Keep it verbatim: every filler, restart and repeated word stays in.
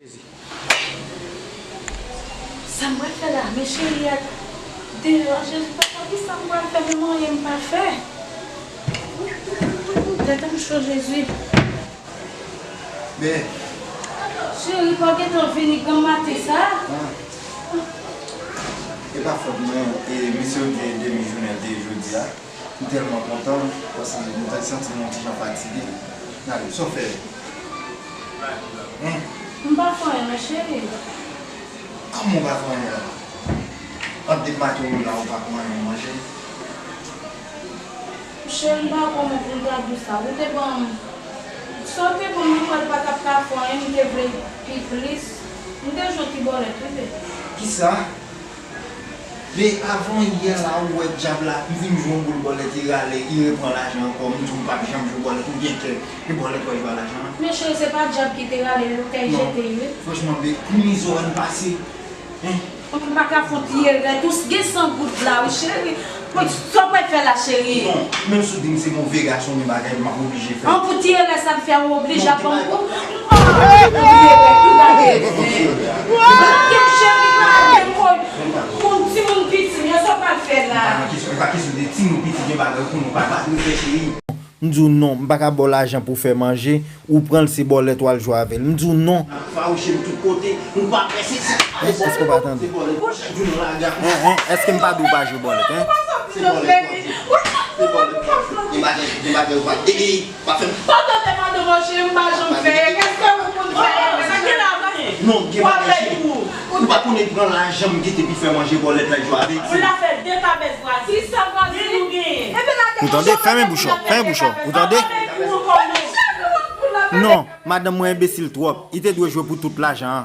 Sa m pral fè la? Men cheri a deyò, Jezi papa, kisa m pral fè? Menm anyen m pa fè. Tèt m cho, Jezi. Men, cheri, pa gentan vini granm maten sa? Ah. E pa fòt mwen, e misye yo te demi jounen l te ye jodi a. M tèlman kontan, paske m te santi m yon ti jan fatige. Gade, sa w fè? Hein? M pa fè anyen non, cheri. Kòman w pa fè anyen la? Ant de maten w la, ou pa pran anyen manje? Cheri, m pa konnen pou m ta di w sa. Ou te ban m, sa w te ban m, mwen kwè l pa t ap ka fè anyen, m te vle pi plis. M te jwe ti bòlèt, wi, bebe. Kisa? Men avan yè la, ou wè dyab la, m vin jwe yon boul bòlèt, li rale, li repran lajan ankò. M di w m p ap janm jwe bòlèt, ou gen kè. E bòlèt w al jwe a lajan an? Men cheri, se pa dyab ki te rale l, ou kay jete l, wi. Franchman, be, kou mizè w wè n pase. Hein? Ou pa ka fè yon ti erè tou, gen san goud la, wi, cheri. Mwen, sa w pral fè la, cheri? Non, menm si w di m se move gason, men bagay m ap oblije fè. An pou ti erè sa m fè, ou oblije ap ban m kou. Oh, ti erè, tou gade. Gade, cheri, gade, mwen, moun timoun piti, men sa w pral fè la? E pa kesyon, e pa kesyon de timoun piti, gen bagay pou nou pa, pa reflechi. M di w non, m pa ka ba w lajan pou w fè manje, ou pran l se bòlèt w al jwe avè l. M di w non. N ap fawouche m tout kote, ou pa fè se sa. Èske w pa tande? Se bòlèt. Pou chak jou nou lage ak... Hein, hein, èske m pa di w pa jwe bòlèt, hein? Se bòlèt. Se bòlèt. Gen bagay, gen bagay ou pa... E, e, pa fè m... Pa tande madanm manje, m pa janm fè. Èske ou konn fè? Sa gen la, non, gen bagay, cheri. Ou pa konnen pran lajan m kite pi fè manje bòlèt la jwe avèk. Ou la fè de kabès Brazil. Ki sa Brazil ou genyen? Ou tande? Fèmen bouch ou, fèmen bouch ou. Ou tande? Non, madanm mwen enbesil twòp. Li te dwe jwe pou tout lajan an.